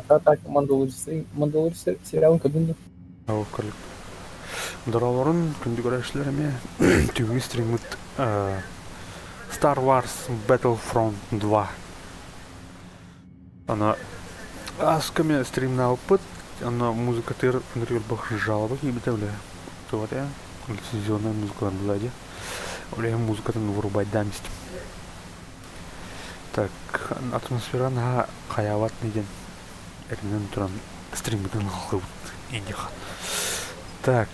А так Мандалорец сериалын көрдүн да? Ол көрүк. Доролорун күндү көрөөччүлэр эмиэ түүҥҥү стриммыт Star Wars Battlefront 2. Аны ааска эмиэ стримнаабыппыт, онно музыкатыгар ынырык жалоба киирбитэ бile. Туох этэ? Лицензионная музыка была дии. Ол иһин музыкатын вырубайдаан истим. Так, атмосфера наһаа хайаабат диэн эрэнэн туран стриммытын ыллыбыт индиха. Так.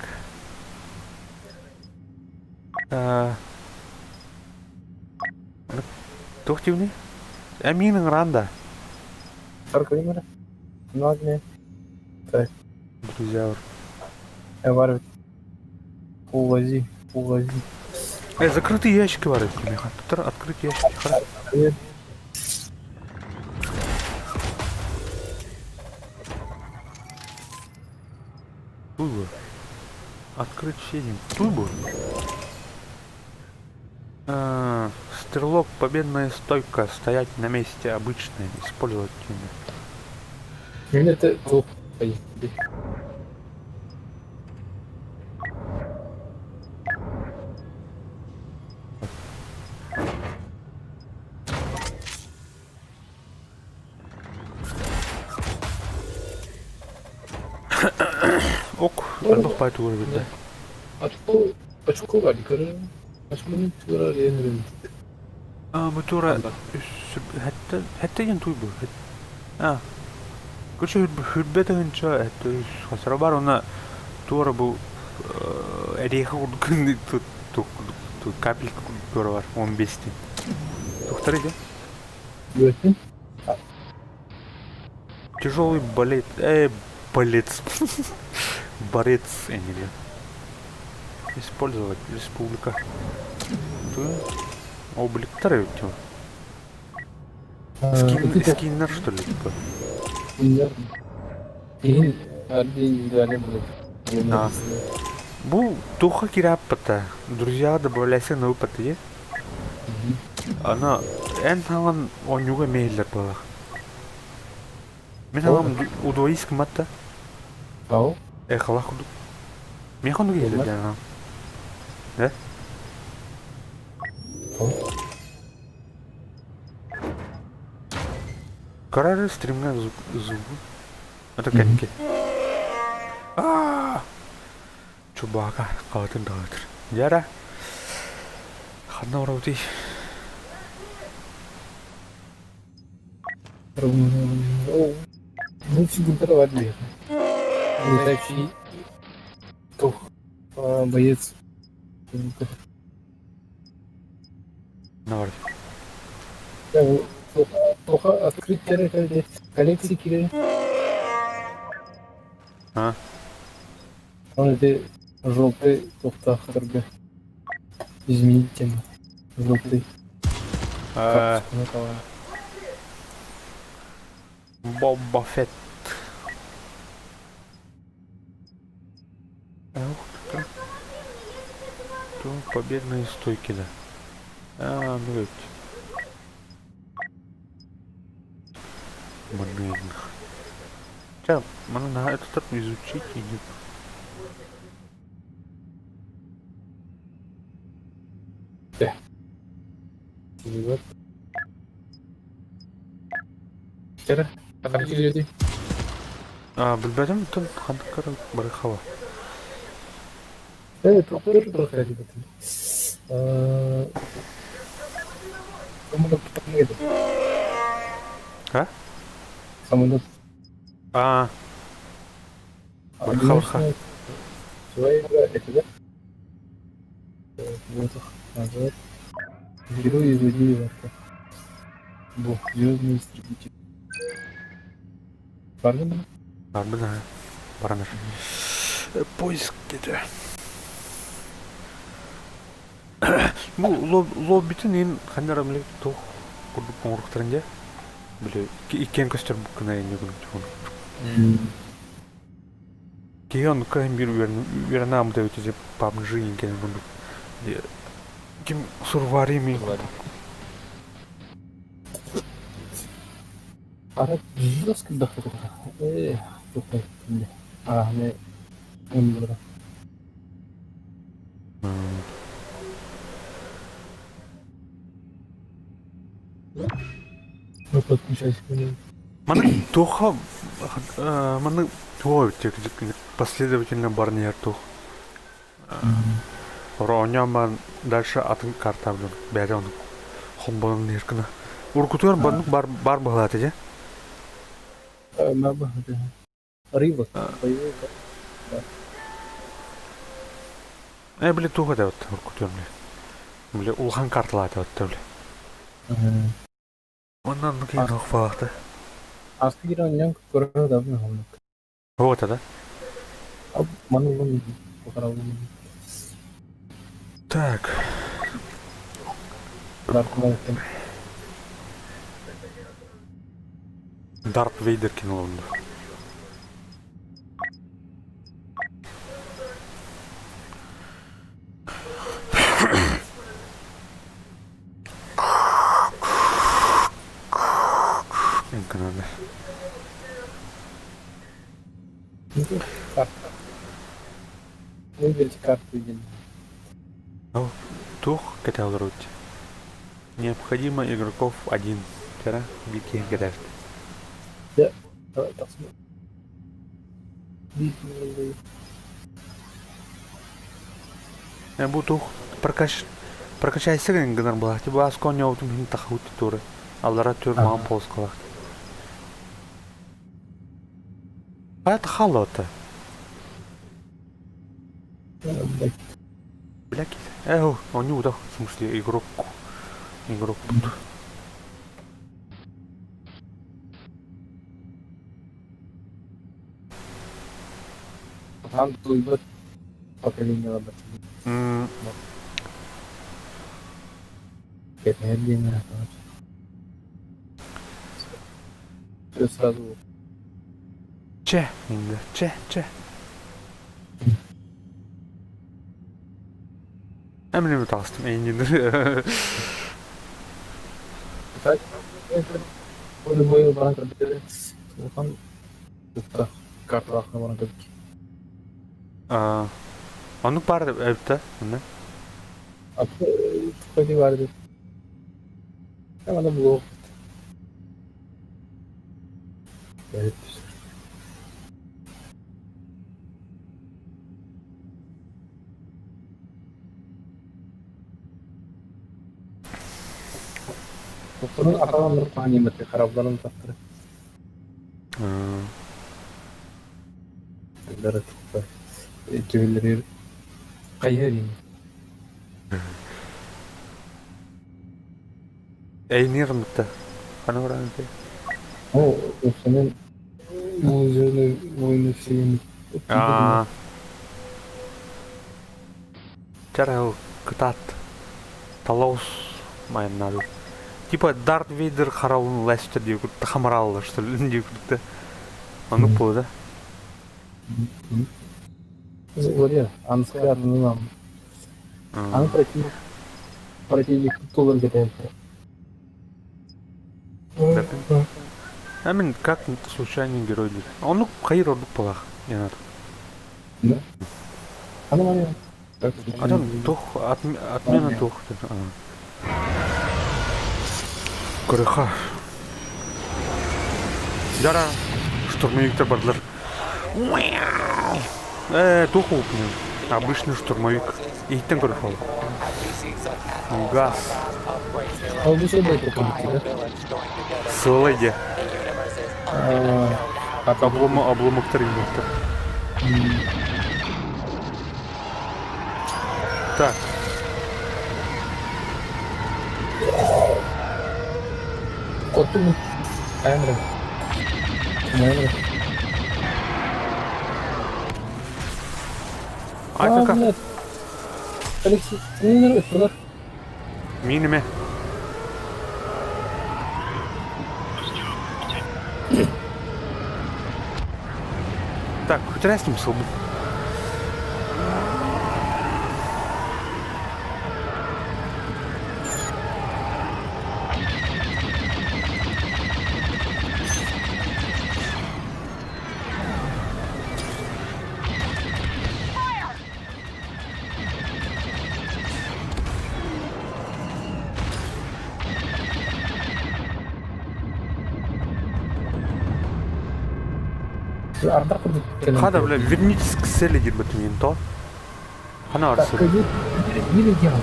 Туох диибиний? Эмиин ыҥыраан да. Аркадий Нагне. Так. Друзья. Бар Улази, улази. Закрытые ящики бар Миха. Тут открытые ящики. Хорошо. Туйбу. Открыть все Туйбу. Стрелок, победная стойка, стоять на месте, обычная, использовать Это Ок, элбэх баай тугу эрэ Очко бар, Бу хэтте диэн туй бу. А, короче, хүрбэ тыһыынча это хасара бар, уна туора бу эриэхэ курдук капелька курдук туора бар, 15 тин. Тухтары дии? Тяжелый балет, балет, борец, энели. Использовать республика. Обликтар типа. Скин, скиннер, что ли, типа? А. Бу туха кираппата. Друзья добавляйся на выпад Ана эн хаҥан оонньууга мэһиллэр буолах. Мин хаҥам удвоись гымматта. Ау. Эхалах курдук. Миэхэ оннук иһиллэр диэн Да? Карары стримҥа звук. Это кэнники. Чубака хаҕытын даҕатыр. Дьара. Ханна барабытый? Боец. Ханна Плохо открыть коллекции кире. А? Он это желтый тухтахтарга. Изменить тему. Желтый. Боба Фетт. Ух ты. То победные стойки, да. А, ну ведь. Манных. Хотя, надо это изучить и не... А, билбэтим, тон ханнык барыхава. А? Самолет. А. Барха барха. Одиночная своя игра это да? Вот назад. Герои и злодеи Варка. Бог, звездный истребитель. Бардым? Барбын аа. Баранар. Поиск где-то. Бу лоббитин ин ханнара били туох курдук оҥоруктарын дьэ били иккиэн көстөр буккуна инни курдук киһи оннукка иһин биир үөрэнэ ааммыт эбит дьэ PUBG иҥкэн курдук ким сурвари мин Арай жестко Э, А, не, Ну, подключайся к нему. Маны туха маны туох эбит последовательно барнер тух. Оонньоон баран дальше атын карта бэйэтэ оннук холбонон иһэр гына. Уруккутугар баннык бар бар быһалаата дьэ. Рыба. Боевой. Да. Э, били туох этэ уруккутугар били. Били улахан карталаата били. Онно оннук иһин охфалаахта. Ааспыт киирэн көрө да оннук. Вот это. Маны Так. Дарт Вейдер кинолонду. Эҥкэнэ. Карта. Выберите карту единую. Туох кэтэ олорут? Необходимо игроков один. Тера биир кэтэр. Да, давай так Бу туох прокач прокачайся гынар была. Типа аскон оутум хин тахут туры. Аллара түр маан полоскалах. Это халота. Бля, Эх, он не удах, в смысле, игрок. Игрок тут. Там туйбат поколение лабат. Все сразу. Че, че, че. Эмилими таҕыстым эйиннин. Так, Бою баран көрдүлэр. Улахан карталаахына баран көрдүк. Оннук баар эбит да? Онно? Ходи баар эбит. Аны булуох. Тохторун атаҕын хаанньыммыт харабыларын тахтары. Дары туппа. Түһүллэрир хайыһар ини. Эйниир мытта. Хана баран О, Сенен Звездные войны вселенной. Аа. Чара кытаат. Талаус майыннары. Типа Дарт Вейдер харалын лестер диye хамараллар что ли диye курдук Оннук буолла да? Владимир, анскарнынан. Аны противник противник тулар кетет. А мен как случайный герой диир. Оннук хайыр ордук буолаах диэн Да? Аны маны Атын туох отмена туох Көрөхө. Жара штурмовиктар бардылар. Э, туох упнен. Обычный штурмовик. Иһиттэн көрөх ол. Газ. Ол бу сылбай да? Сылай де. Облома обломоктар иңбектер. Так. Хоту Эмре. Эмре. Ай кака. Алексей, не нравится, Минеме. Так, күтәрәсең сылбы. Ардах курдук кэлэн Хада, бля, вернитесь к цели диэбит мин то. Хана Так, арсы. биир диэҕин.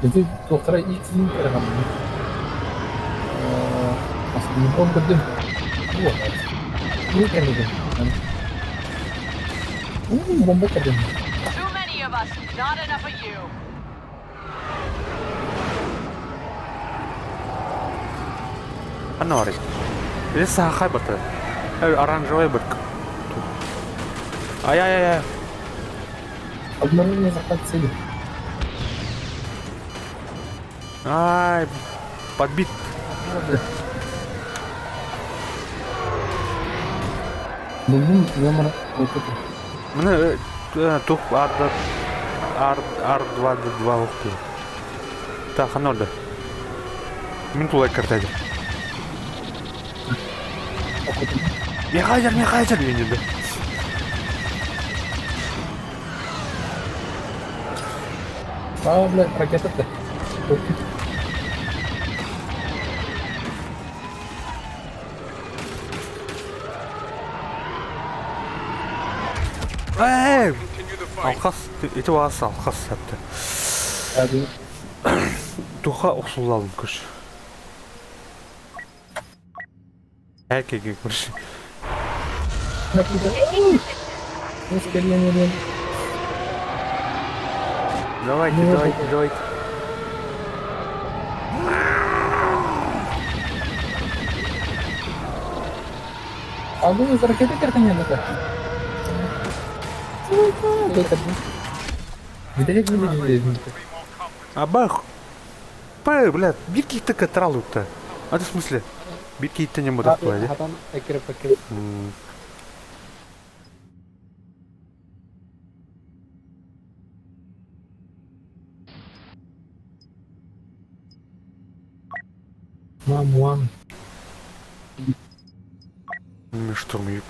Ити туохтара иксин кэрэҕэммин. Астыммын көрдүм. Бу кэллигин. Бомба көрдүм. Too many of us, not enough of you. Хана арый. Или сахай бата. Оранжевый бырк. Ай-ай-ай. Обнаружение захват цели. Ай, подбит. Булдум номер ракеты. Мына тух арда ар ар 2 2 ухты. Так, ханорда. Мин тулай картади. Михайдер, Михайдер, мен А, бля, ракета-то. Эй! Алхас, ити вас алхас сәпті. Туха охсулалым күш. Әркеге күш. Давайте, давайте, давайте. А бұл из ракеты картонетка. Абах. Пэ, бля, бирки так отралу-то. А ты в смысле? Бирки не буду такое, Хатан экире пакет. Мам, Штурмовик.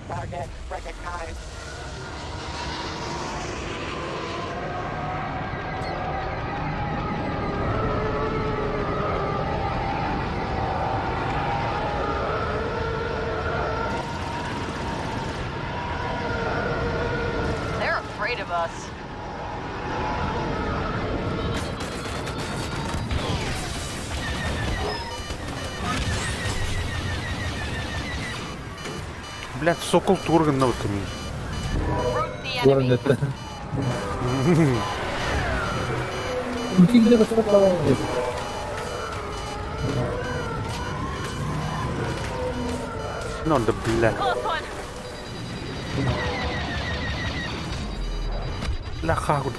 Target recognized. They're afraid of us. Блядь, сокол турган на вот ми. Root the enemy. Город это. Ну да, бля. Close one. Бля, хагуд.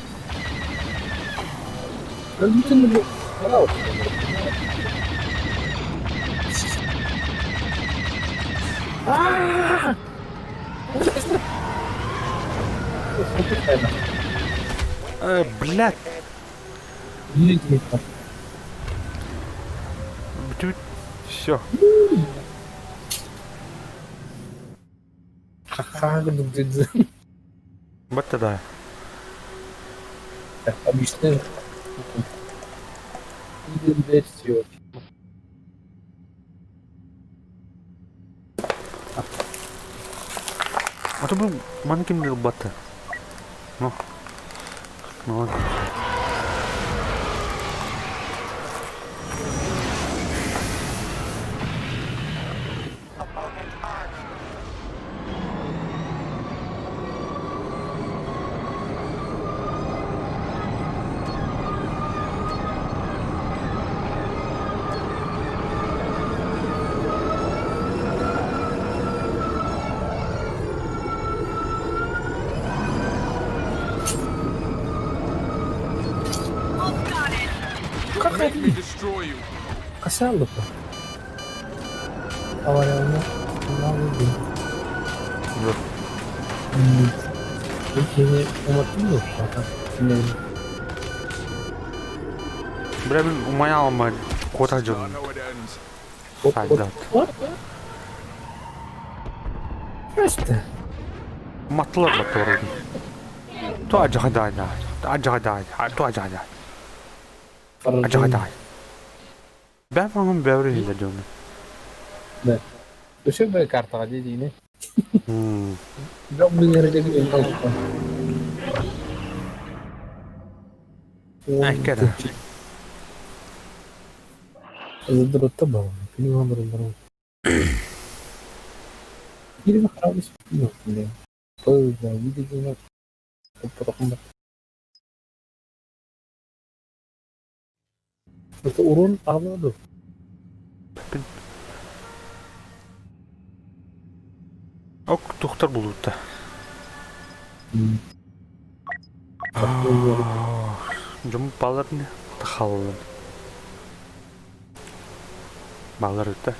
Блядь. Все. Вот тогда. Обычно. Версию. А то был манкин был бата. Ну. Молодец. Хасаллыппа. Аварияны Кини уматтым дуо? Бля, мин умайа алмай куота дьон. Сайдат. Просто. Уматтылар батырын. Ту ажагадай, ажагадай, ту ажагадай. Ажагадай. Бә маңым бәври хиле дьону. Да. Өсө бэ картаҕа дии Дьон Айкара. Урун аҕалла Ок тухтар булуутта. Дьон балар не тахаллан. Балар ыта.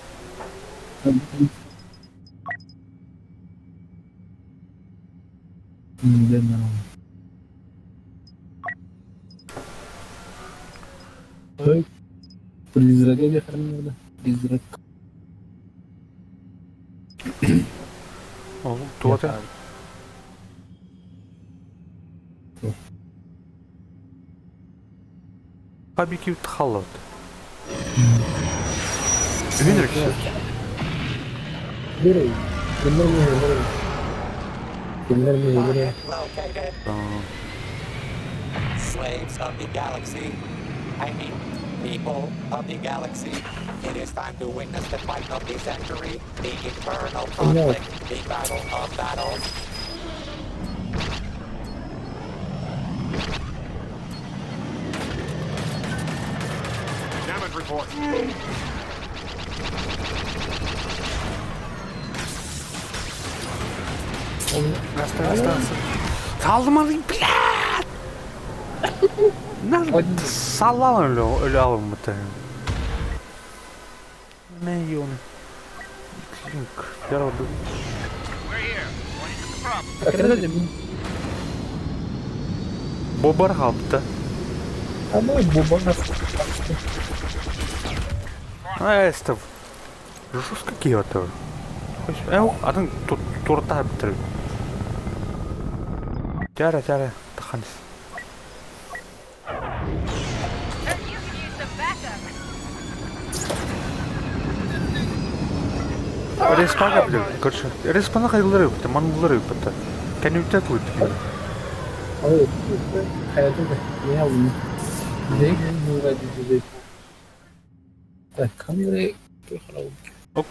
Призрак диэххэ Призрак. Ол туота. Хабики тахаллат. Үһүн эркисе. Slaves of the galaxy. I mean, people of the galaxy. It is time to witness the fight of the century, the eternal conflict, the battle of battles. Damage report. Салдымалый, блядь! Саллал өлө өлө алыммыта. Миллион. Линк. Бобар хаалбыта. Эстов. Жестко киото. Атын турта битер. Тяра тяра таханс. You could use some backup. Респага блин, короче, респана хайылары бит, манлары бит. Кәнүтә туйт. Оп,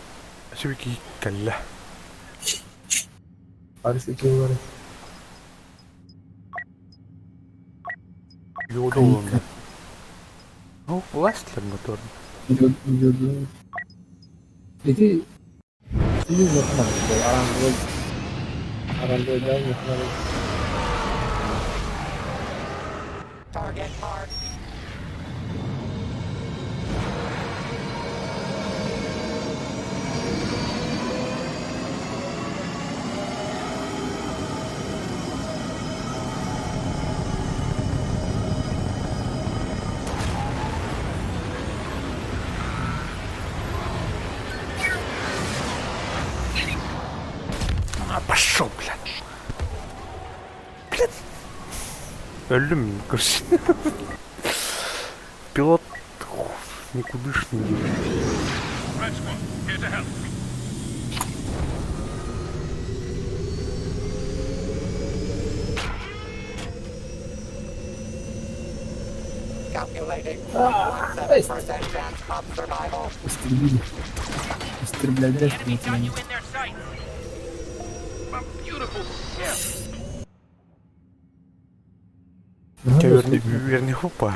сибики кэллэ. Йодолун. Ну, ластлер мотор. Target marked. А, пошел, блядь. Блядь. Өллүм, короче. Пилот никудышный. Red Squad, here to help. Calculating 0.17% chance of survival. Истребили. The Истреблять Enemy got you in their sights. My beautiful ship. Тебя верни, верни хупа.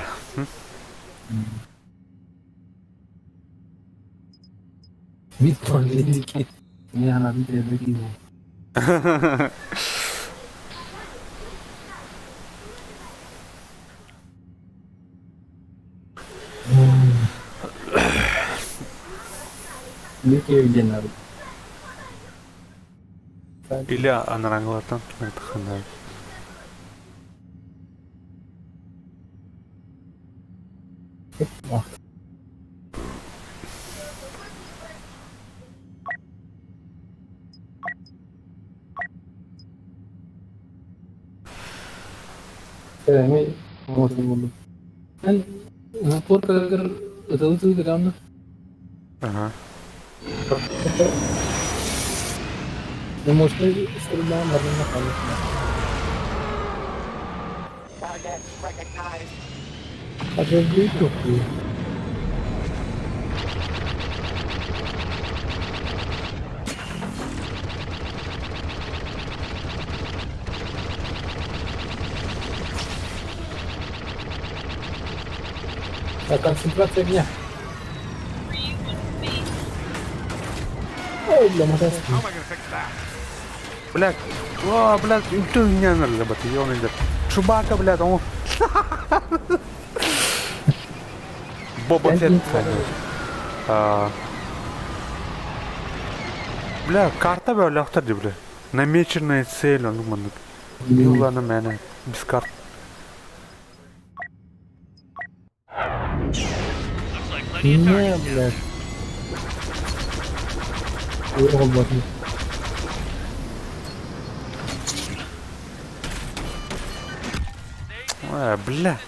Вид по-английски. Не, она закинул. Ликия где надо. Или анараңлартан ханар. Wacht. Эн сборкаларгар ытылы-тылы Ага. Ну, может, стрельба можно на Target recognized. А же в А концентрация огня. Ой, бля, мотоцикл. How am I gonna fix that? Блядь. О, блядь, ты не надо, блядь, Чубака, блядь, он. Боба Фетт. А. Бля, карта бля, лахтар бля. Намеченная цель, он думает. Била на меня. Без карт. Looks like plenty of Не, targets. блядь. Ой, Э, бля.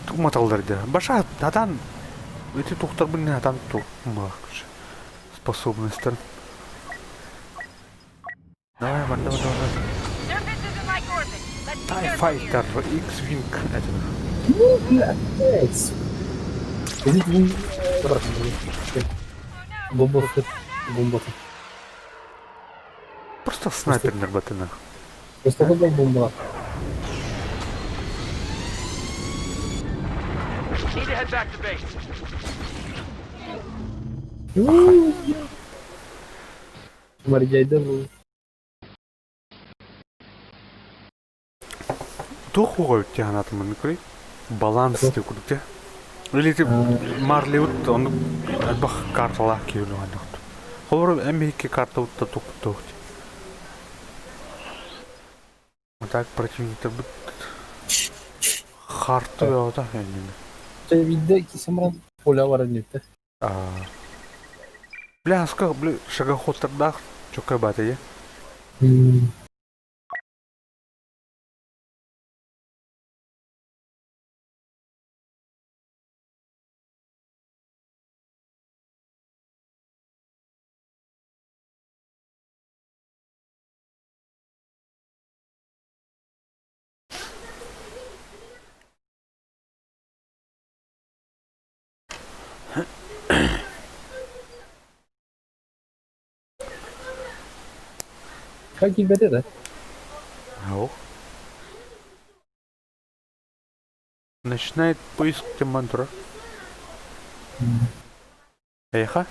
Тугматалдар да. Баша атан эти тухтар блин атан ту. Способностьтар. Давай, давай, давай, давай. Surface isn't like orbit. Let's be TIE careful here. Fighter, X-Wing. Это. Ну, блядь. Идите, Боба Фетт. Бомба. Просто снайпер нербатына. Просто выбрал бомба. Need to head back to base. Марьяйда был. Тух угой тианатымын курей. Баланс ты курте. Или ты Марли вот он бах картала кийлу анахт. Холор эмбики карта вот тух тух. Вот так противник бит харту да yani. Виде кисемран поля бар инде. А. Бля, аска, бля, шагоходтардах чокай бата я. Как килбәтә да? Ау. Начинает поиск Тимантура. Эхо.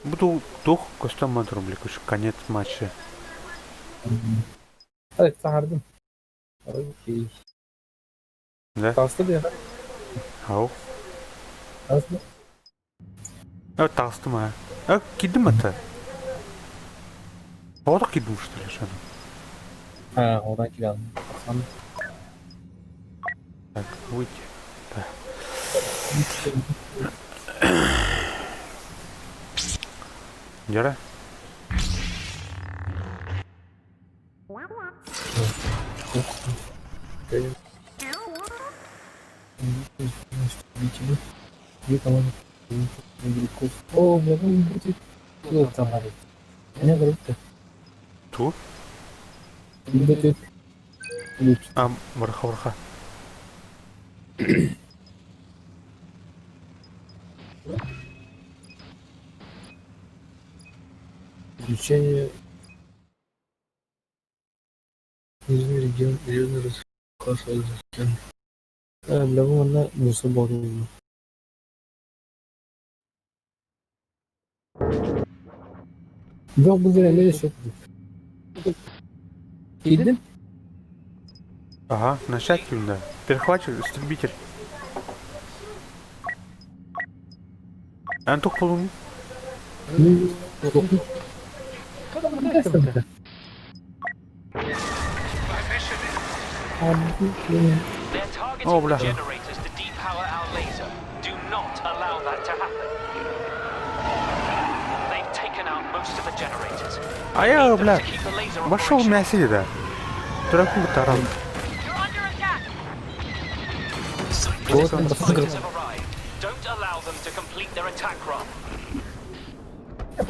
Буду дух костюм мантур, бля, конец матча. Так, сахардым. Окей. Да? Тасты да? Ау. Тасты. А, тастым, а. А, кидым это. Ода кидым, что ли, что А, одан килә. Сан. Так, выйти. Да. Гера? О, бля, ну будет. Там надо. Не говорите. Ту? Будет. А, барха-барха. Включение Нижний регион Южный Бля, бу манна муса боотулунна. Бөх бу эмиэ сөп. Киирдим? Ага, начать да. Перехватчик, истребитель. Эн тух булуҥ? О, бля. А я, бля, вошел в мясо, да. Дураку таран.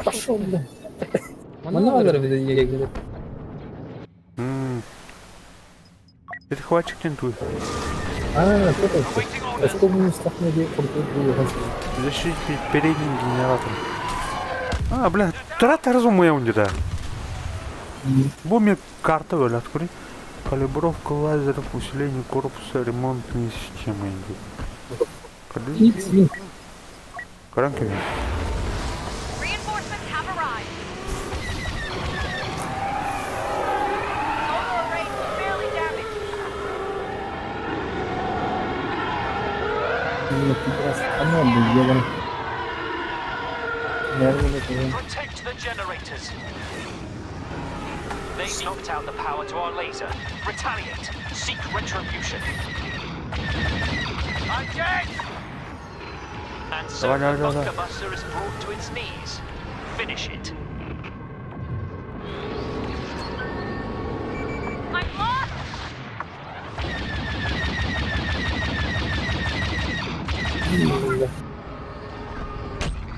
Пошел, бля. Манна баар Перехватчик тентуй. А, это Защитить передний генератор. А, бля, трата разумею да. Бу мне карта вылет, кури. Калибровка лазеров, усиление корпуса, ремонтные системы. Каранки. Reinforcements have arrived. Solar array severely damaged. Protect the generators. They've knocked out the power to our laser. Retaliate. Seek retribution. I'm dead! And so Давай, the давай, давай. bunker buster is brought to its knees. Finish it. I'm lost!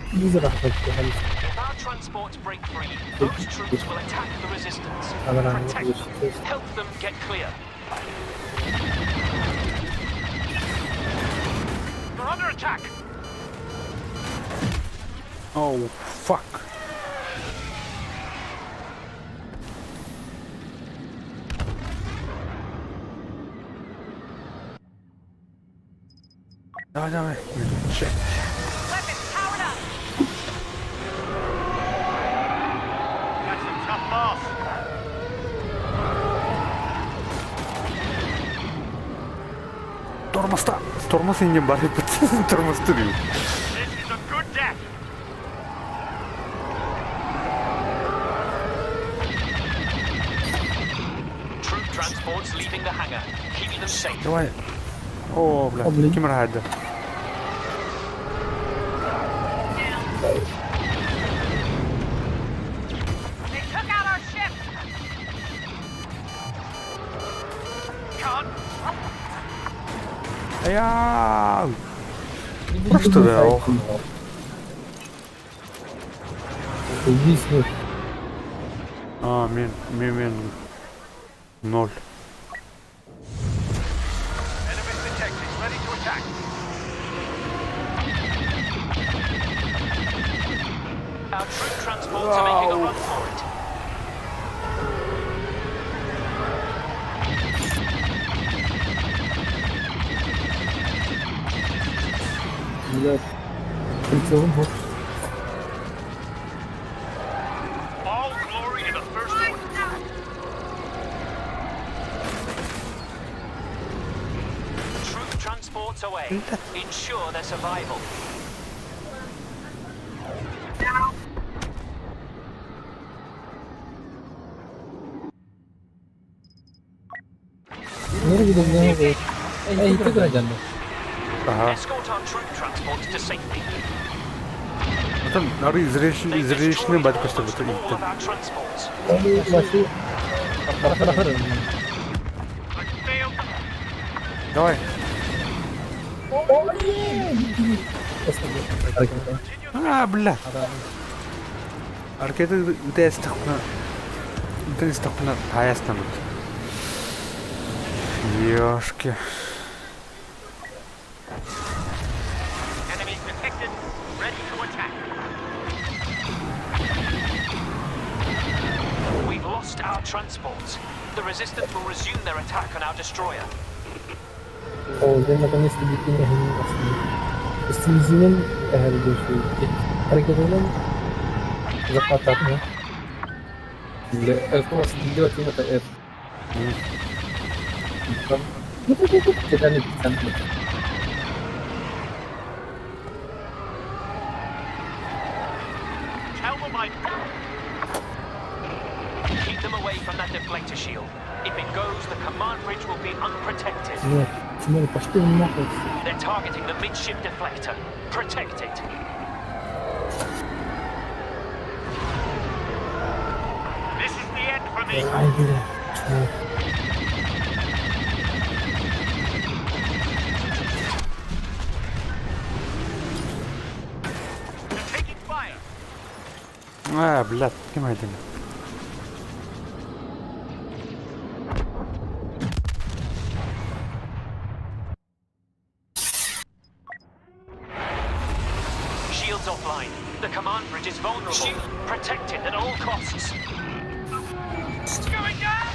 If our transports break free, those troops will attack the resistance. Protect them. Help them get clear. They're under attack! Oh, fuck. Давай, давай. Check. Weapons powered up! That's a tough boss. Тормозта. Тормоз не бар. Тормозты. This is a good death. Troop transports leaving the hangar. Keep them safe. Давай. О, бля. О, блин. Ким рада. They took out our ship! Can't Я. Просто да. Ох. Убийство. А, мен, мен, мен. Ноль. Enemies detected. Ready to attack. Our troop transports are making a run for it. Блядь. Прицелом вот. All glory to the First Order. Troop transports away. Ensure their survival. Эй, ты куда дянул? Ага. Escort our troop transports to safety. Там ары They've зрелищный destroyed бат көстөр almost all of our transports. Давай. А, бля. Аркеты тест тахна. Тест тахна таястан. Ёшки. Enemies detected. Ready to attack. We've lost our transports. The resistance will resume their attack on our destroyer. О, дьэ наконец-то бикини эһинин астынным. Эстимизинэн эһэргэ үчүгэй. Ракетанан захвататына. Для F это F. Tell them I Keep them away from that deflector shield. If it goes, the command bridge will be unprotected. Нет, Тимур, пошли нахуй. They're targeting the midship deflector. Protect it. This is the end for me. Ай, бля. Чмо. They're taking fire. А, блядь, ким айдын? Shields offline. The command bridge is vulnerable. Protect it at all costs. Going down!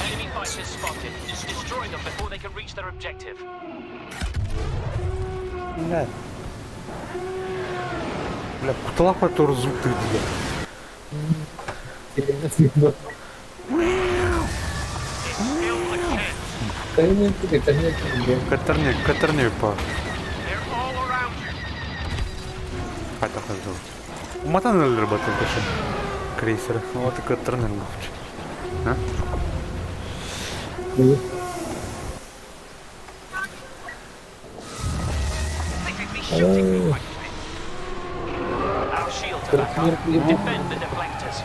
Enemy fighters spotted. Destroy them before they can reach their objective. Блядь. Бля, куталах тур звук ты It's still a chance. Катарне, катарне по. They're all around you. Хайта хазыл. Уматан работал кашин. Крейсер. Вот катарне лучше. А? They could be shooting me like this. Our shields are back up. Defend the deflectors.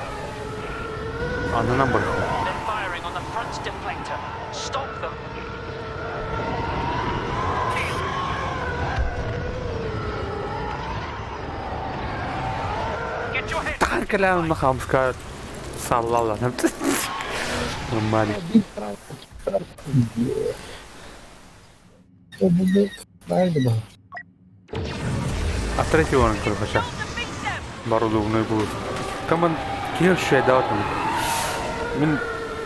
Анана бар. They're firing on the front deflector. Stop them. Get your head. Тахар калям на хамска. Саллала. Нормально. А третий он короче. Don't defeat them. Барудовный был. Команд киһи дал там. Мин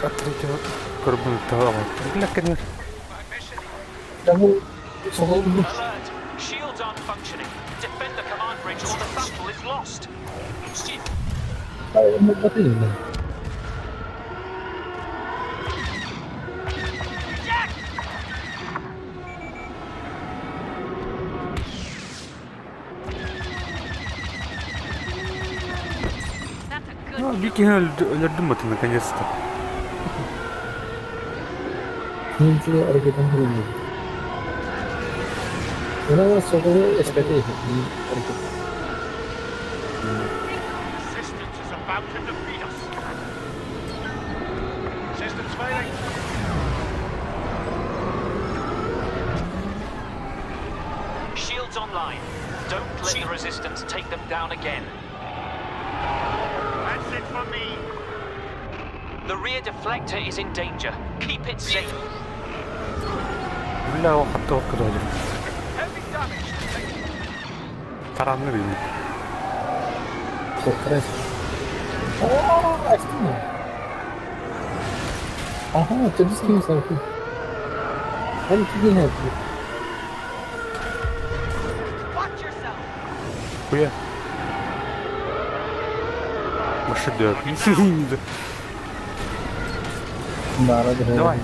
а третьего корбун того. Бля, конечно. Alert! Shields aren't functioning. Defend the command bridge or the battle is lost. Jack! That's a good Ну, Вики өлөрдүм это наконец-то. Resistance is about to defeat us. Systems failing. Shields online. Don't let the resistance take them down again. That's it for me. The rear deflector is in danger. Keep it safe. Бля, ол хатты отка дойду. Heavy damage detected. Таранны деймин. Ага, ты скинулся. Watch yourself. Хуя. Машина. Давай.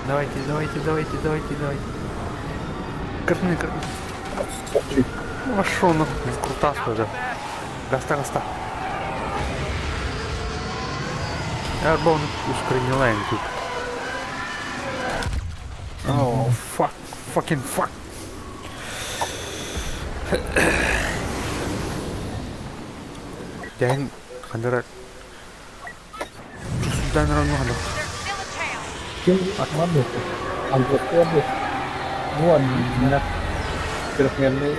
Давайте, давайте, давайте, давайте, давайте. Кормни, кормни. Вошел нахуй, крутаску уже. Гаста, гаста. Airborne ускоренила тут. Oh, fuck, fucking fuck. Дэн хандара. Чусудан равно хандара. There's still a chance. Трехмерный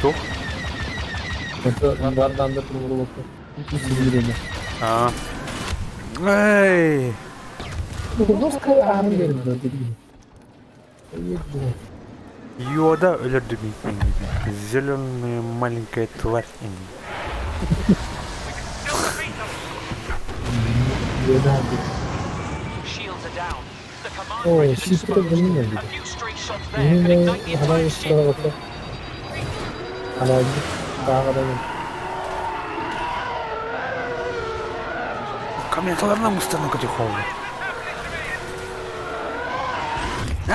Тух? War Thunder А. Эй! Йода өлөрдүм. Зеленая маленькая тварь. Shields are down. The command Ой, bridge is сүүстэ exposed. бэнин A эбит. few stray shots there could ignite the entire ship. Комменталарына мустаны көтөхөм. The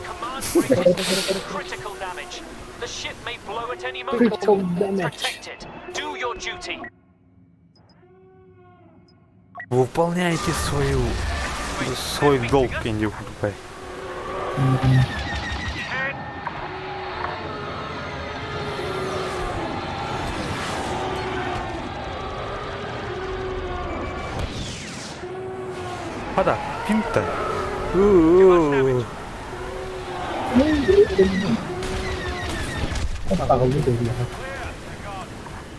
command bridge is taking critical damage. The ship may blow at any moment. Critical damage. Protect it. Do your duty. Выполняйте свою свой долг, Инди Худбай. Хада, пинта. У-у-у.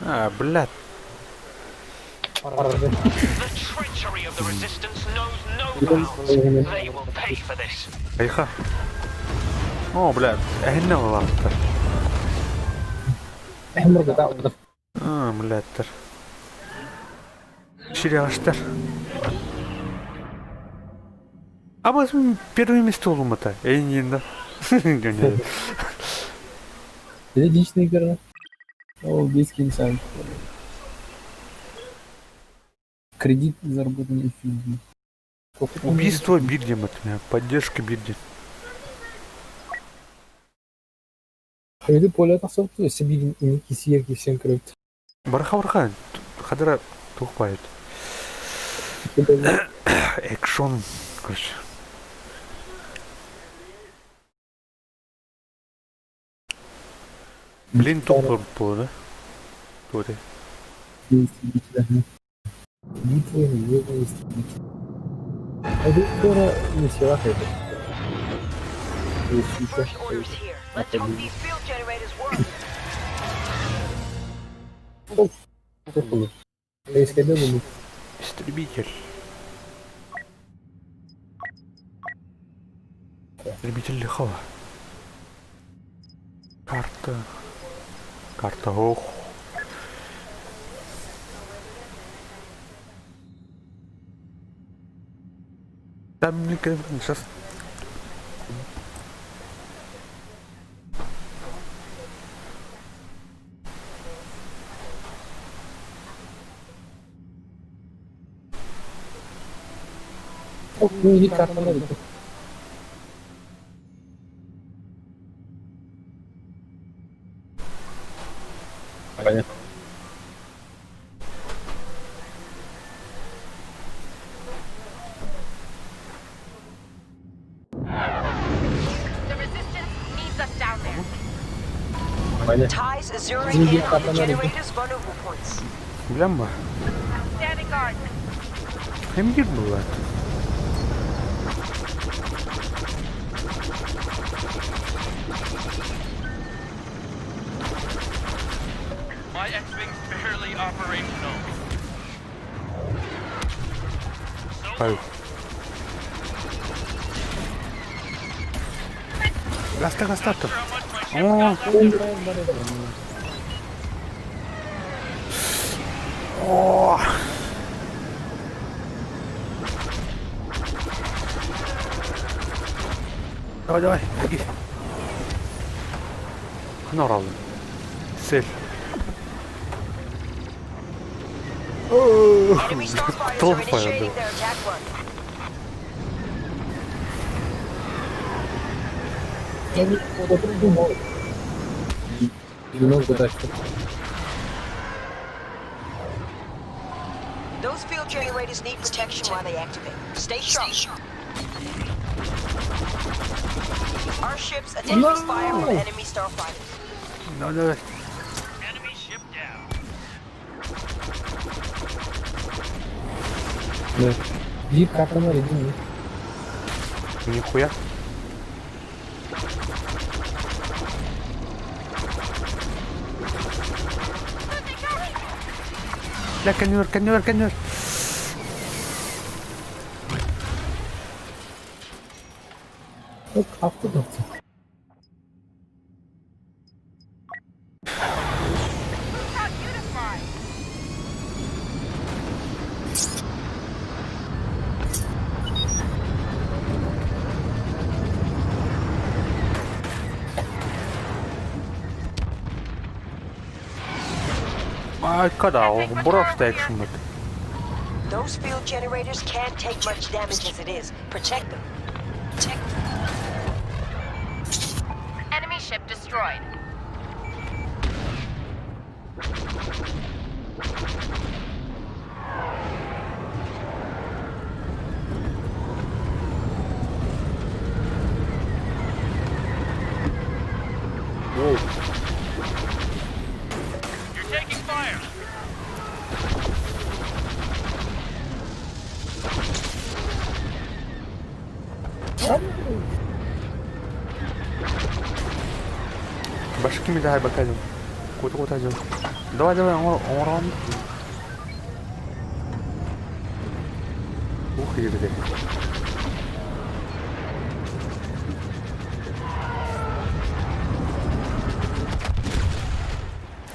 А, блядь. The treachery of the resistance knows no bounds. They will pay for this. Айха. О, блядь, эһинне улааттар. А, блядтар. Шире аштар. А вот первое место улумата. Эйнинда. Личный игра. О, близкий сам. Кредит заработанный фильм. Убийство Бирдим от меня. Поддержка Бирдим. Хайды поле тахсыбыт Сибирь иники кисен көрөт. Барха барха. Хадара тухпайт. Экшон. Короче. Блин, тух было, да? Туре. Битвы его истребителей. Хайды скоро не села хайды. Fresh orders here. Let's hope these field generators work. Истребитель. Истребитель лихого. Карта. Карта, ох. Там сейчас. Понятно. The resistance needs us down there. Понятно. Ties is zeroing in on the generators' vulnerable points. Блямба. Outstanding guard. Эмдир бывает. My X-wing's barely operational. Ай. Гаста, гаста. О. О. Давай, давай, беги. Норал. Цель. Enemy starfighters are Толпа, initiating да. their attack run. Those field generators need protection while they activate. Stay sharp. Our ships are taking fire from enemy starfighters. Давай, давай. Enemy ship down. Биир картаны един. Нихуя. Бля, кэннибэр, кэннибэр, кэннибэр. Айка да, брошь экшн. Those field generators can't take much damage as it is. Protect them. Enemy ship destroyed. You're taking fire. Башки ми дай бакадим. Куда куда идем? Давай, давай, он Ух, ирде.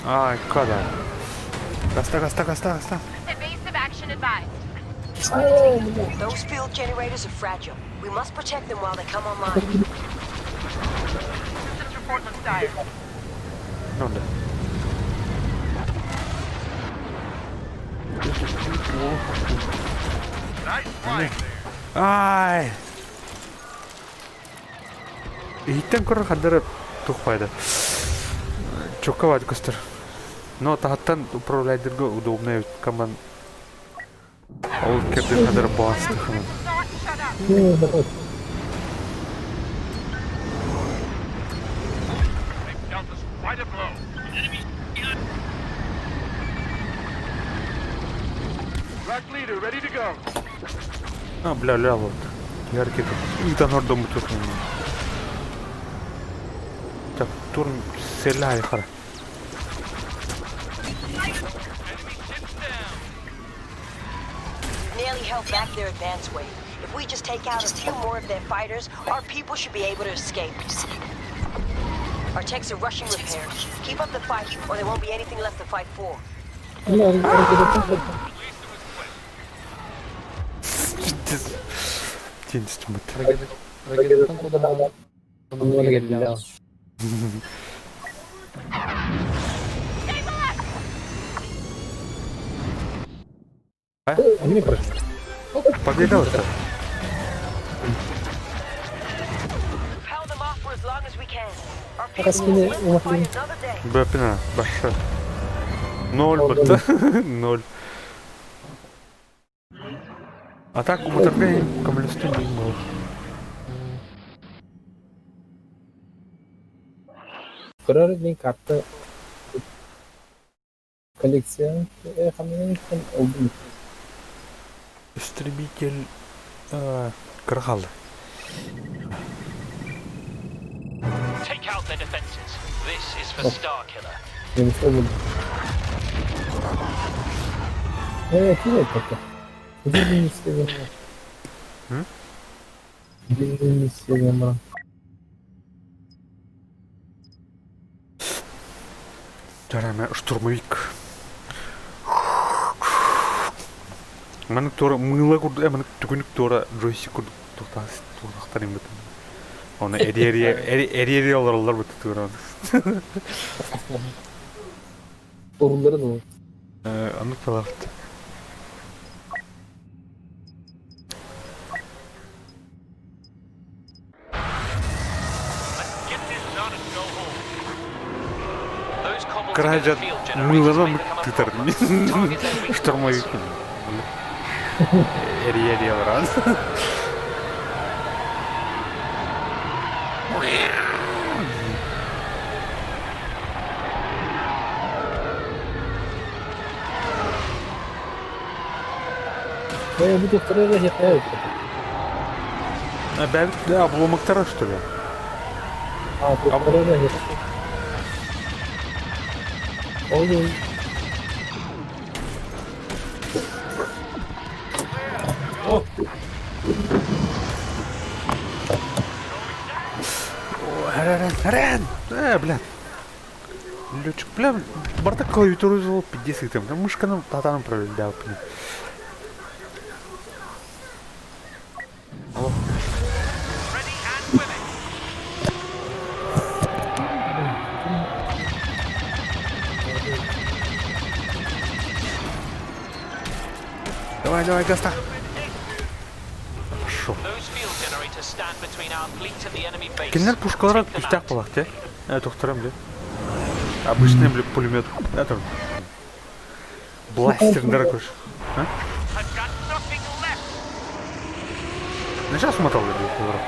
Ай, когда? Гаста, гаста, гаста, гаста. Evasive action advised. Those field generators are fragile. We must protect them while they come online. Systems report looks dire. Ну да. Ай! Иһиттэн көрөр хардары тух пайда. Чокка баар көстөр. Но таһаттан управляйдырга удобно эбит команд. Ол кэрдин хадары боастыхынан. Not shut up. They've dealt us quite a blow. Enemy. Black leader ready to go. А, бля, ля, вот. Яркий тут. Итан ордом тут. Так, турн селяй хара. Enemy ships down. We've nearly held back their advance wave. If we just take out a few more of their fighters, our people should be able to escape. Our techs are rushing repairs. Keep up the fight, or there won't be anything left to fight for. At least it was quick. Тинстимут. Победил это. Pound them off for as long as we can. Our people will live to fight another day. Бэпина, большой. Ноль быт. Ноль. А так употребление камлюсту не было. Көрөр карта коллекция олдум. Истребитель Крахал. Take out their defenses. This is for Starkiller. Кидай пока. Где миссия? Где миссия? Тараме штурмовик. Маны тура мыла курду, маны түгүнүк тура джойстик курду тухтас тухтар им бит. Оны эри эри эри олар бит тура. Орулары да. Аны талапты. Let's get this done and go home. Those cobbled together Кража field generators мыланы may become a тытар. problem. Target their weak Штурмовик. Эри эри олар. Bu doktora da yapıyor. А бәбит да обломоктара что ли? А, doktora da yapıyor. Oğlum. О! Рен, Рен! Э, бля. Летчик, бля, бардак клавиатуру зол, пиздец, там, мышканы татанын провели, блин. О. Ready and willing. Давай, давай, Гаста. Хорошо. Those field generators stand between our fleet and the enemy base. Кинилэр пушкалара Take them күүстээх out. буоллах дии. Э, тохтором бля. Обычный, бля, пулемет. Это... Бластерный короче. I've got nothing left. Ну сейчас смотал, бля, поворот.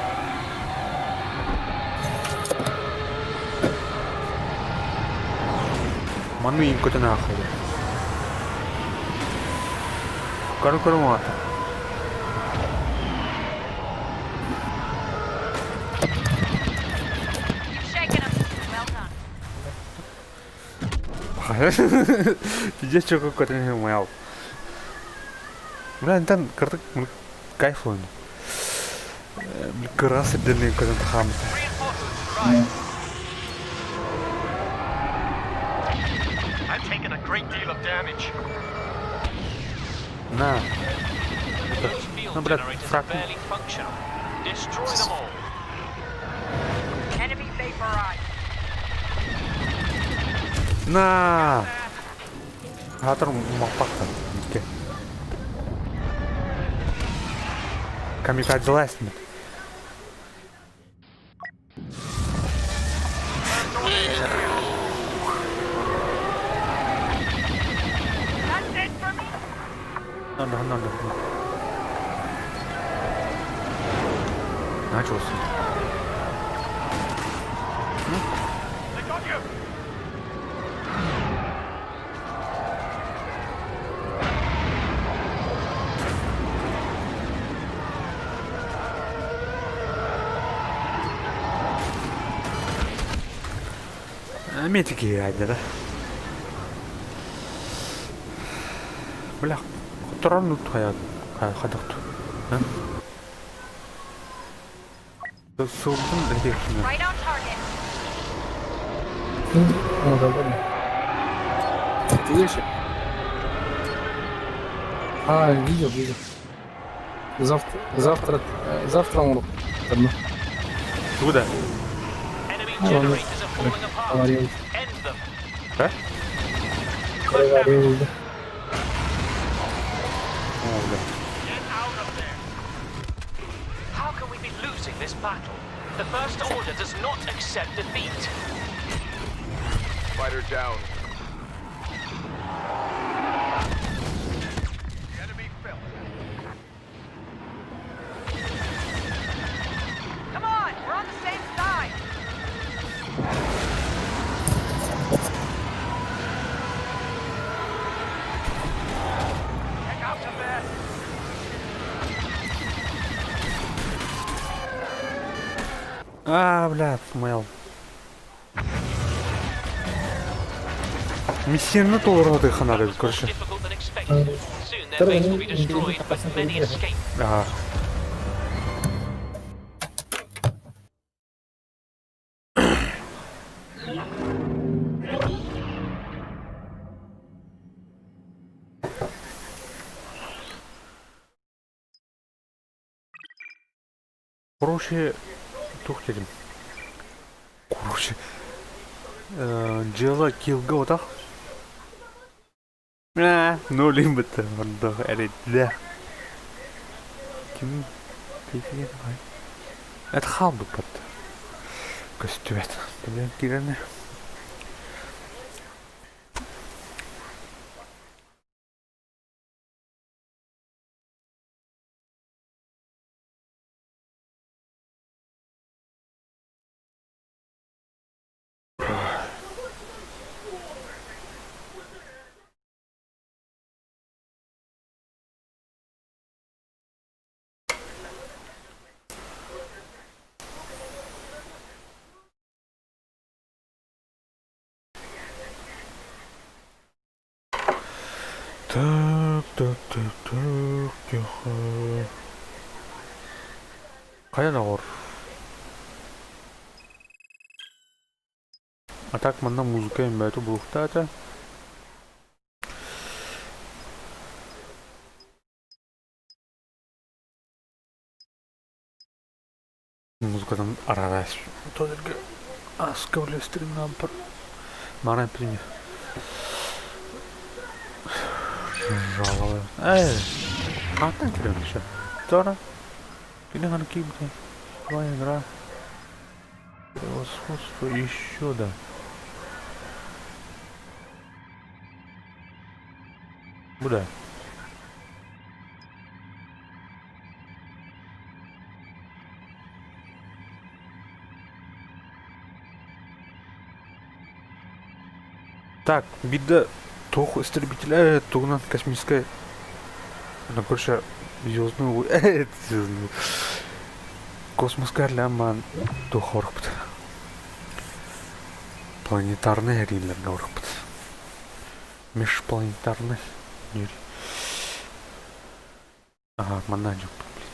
Маны им көтөн аахайда. Көрө көрө маата. You've shaken them. Well done. Пиздец, чего көтөн маял. Бля, антан кырдык кайф ойну. Кыра сирдеринен көтөн тахаамыт. Reinforcements arrived. I've taken a great deal of damage. На. Those field Ну, блядь, generators are фраг. barely functional. Destroy them all. Enemy vaporized. На. Хатыр мақпақта. Икки. Камикадзе ластмит. That's it for me. Надо, надо, надо. Начался. They got you. Метики да? Бля, которым твоя ходок. Сылдым Right on target. Ну, да, ладно. Ты ешь? А, видел, видел. Завтра, завтра, завтра он одно. Куда? Enemy Ну, ладно. generators are falling apart. Говорил. End them. Да? Говорил, да. О, бля. Get out of there. How can we be losing this battle? The First Order does not accept defeat. Fighter down. The enemy fell. Come on, we're on the same side. Get out of there. А, бля, смел. Миссияны толору ханары, That was more короче. difficult than expected. Soon their base will be destroyed, but many escape. Ага. Короче, тух дедим. Короче, дьыала киллга отах. Э, ноль бітті, онда әредді. Ким пейфиге давай. Это халбы под. Көстүбэт. Блин, кирене. Так. Так, так, так, тихо. Хайа доҕор? А так манна музыка эмбээтэ буолуохтаата. Музыкадан араарас Тодорга аска үллэстигин Мара пример. Жалобы. Эй, хантан кэлэн еще? Тора. Кини ханы киирбитэ. Твоя игра. Превосходство еще да. Куда? Так, биирдэ туох истребителэ тугунан космическай ну, короче, звездную звездную космоска ляма туох орпут планетарный эриилэргэ орпут межпланетарный Ага, манна дьоппут, блин.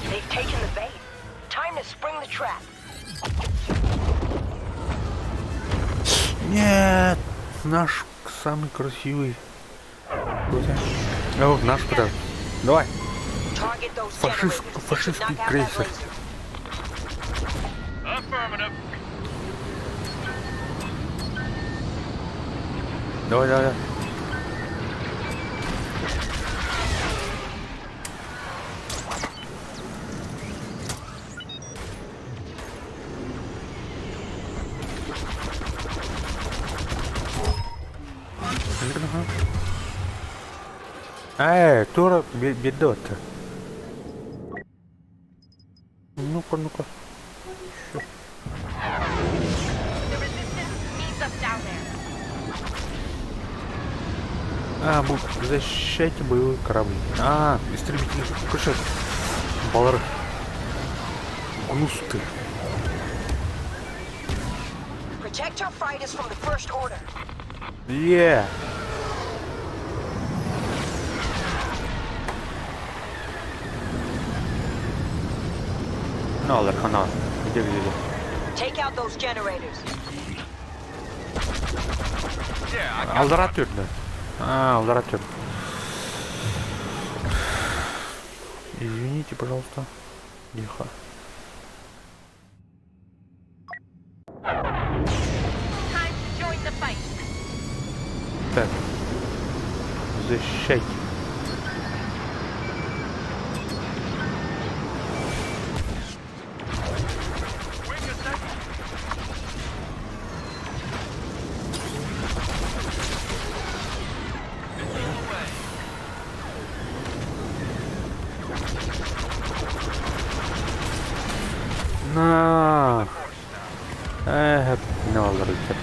They've taken the bait. Time to spring the trap. Нет, наш самый красивый. О, наш куда? Давай. Target those Фашист, generators. They should фашистский knock out that крейсер. laser. Affirmative. Давай, давай, давай. Э, тура бедота. Ну-ка, ну-ка. The resistance needs us down there. А, бу, защищайте боевой корабль. А, истребители. Короче, балар. Гнусты. Protect our fighters from the First Order. Yeah. Ну, Алархана. Где, где, где? Take out those generators. Yeah, I got Алдара түрді. А, алдара түрді. Извините, пожалуйста. Тихо. Time to join the fight. Так. Защищайте. Wait a second. Missile away. На. Эх, не алларыттар.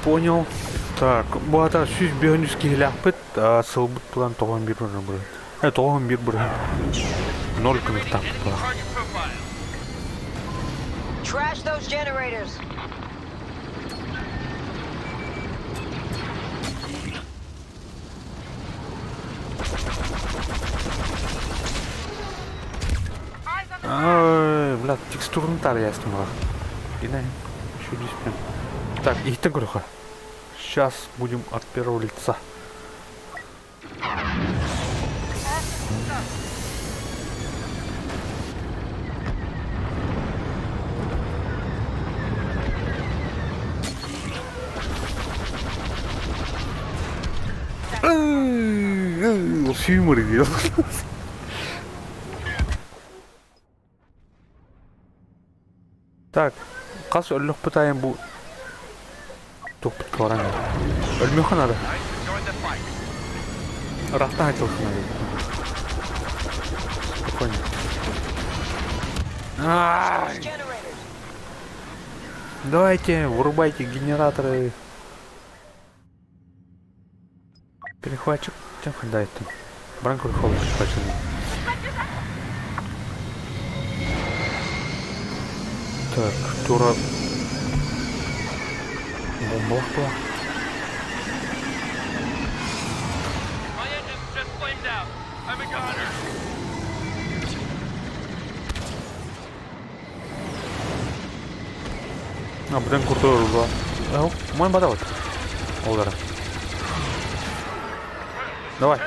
Понял. Так, бу ата 105 киһилээхпит, а сылбыт план 91 бырыһыан бырыһыан. Э, 91 бырыһыан. Ноль Generating кынықтаах enemy буолар. target profile. Trash those generators. Eyes on the Ай, бля, текстурны тар ястым бар. Ине, еще не успеем. Так, и көрөхө. Сейчас будем от первого лица. Off to the start. Юмор делал. Так, хас өллөхпүт бу тухпут коран. Өлмөхө надо. Time to join the fight. Рахта хотел надо. Спокойно. Ай! Generators. Давайте, вырубайте генераторы. Перехватчик. Чем хватает там? Бранку перехватчик. Так, тура бомбалах була. My engine's just flamed out. I'm a goner. Абдан крутой рулба. Мой бадават. Олдара. Давай.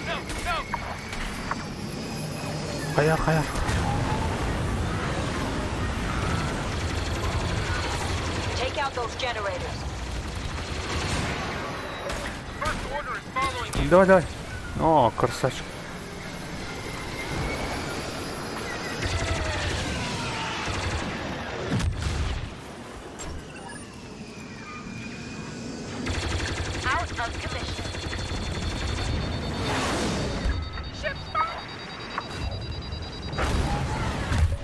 No, no. Хайар, хайар. Take out those generators. First order is following you. Давай, давай. О, красавчик. Out of commission. Ship's fire!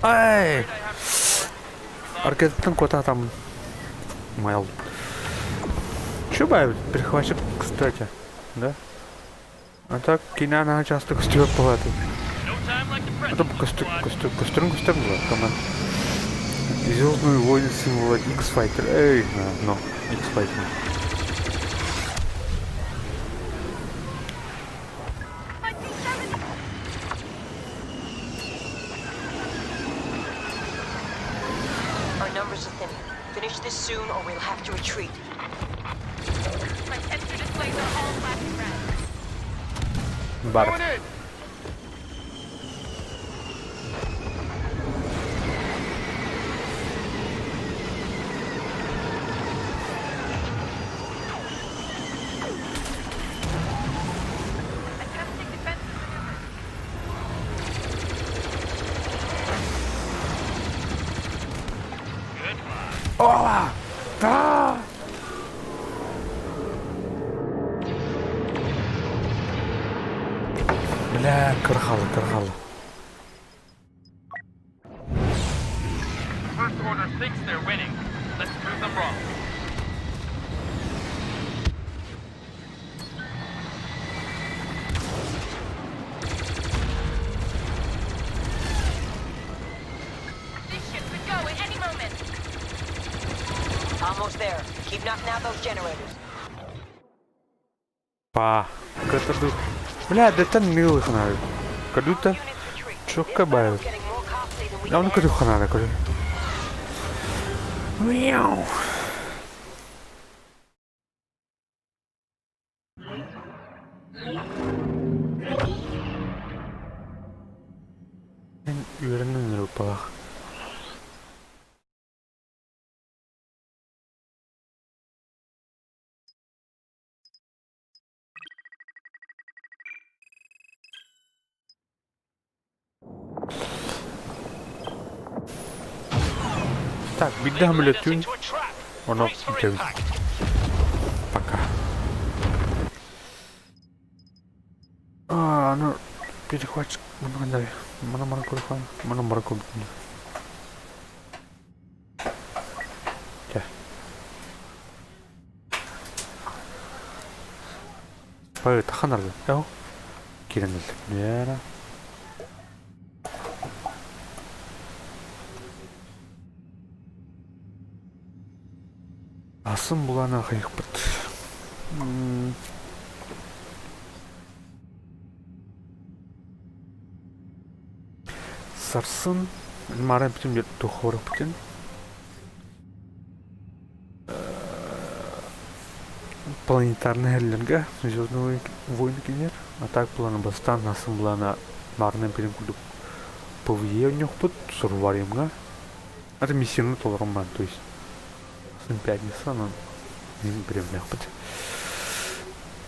Ай! Аркеттан кота там. Майл. Чё бай, перехватчик, кстати, да? А так, кино часто костюм платит. No time like the present. Это костюм, костюм, костюм, костюм, да, команд. Звездные войны символа X-Fighter. Эй, на, но, X-Fighter. My T-70! Our numbers are thinning. Finish this soon or we'll have to retreat. My sensor displays are all flashing red. Бар. Going in. Attempting defensive maneuvers. Ола! Да! Бля, кырхалы, кырхалы. First order thinks they're winning. Let's prove them wrong. This ship could go at any moment. Almost there. Keep knocking out those generators. Па. Катаду. Бля, да это милых надо. Кадута. Units retreat. Чё This кабают? battle's getting more costly than we Да can он handle. кадуха надо, короче. Мяу. Мен үөрэнэн ырыппалах. Так, They've биддаһым led us үлэтүүн into a trap. Оно Brace for бүтэбит. impact. Пока. А, ну, перехватчик. Много дави. Мана марку Мана марку. Чэ. Пай таханар. Эо. Киренэл. Яра. Асын булана хайықпыт. Сарсын. Мара бүтін тухорық бүтін. Планетарный хеллерге Звездные войны кинер. А так планы бастан насын булана марны бүтін кудук ПВЕ нюхпут сурваримга. Это миссияны толырыман, то есть сын пятница, но не бремляхпыт.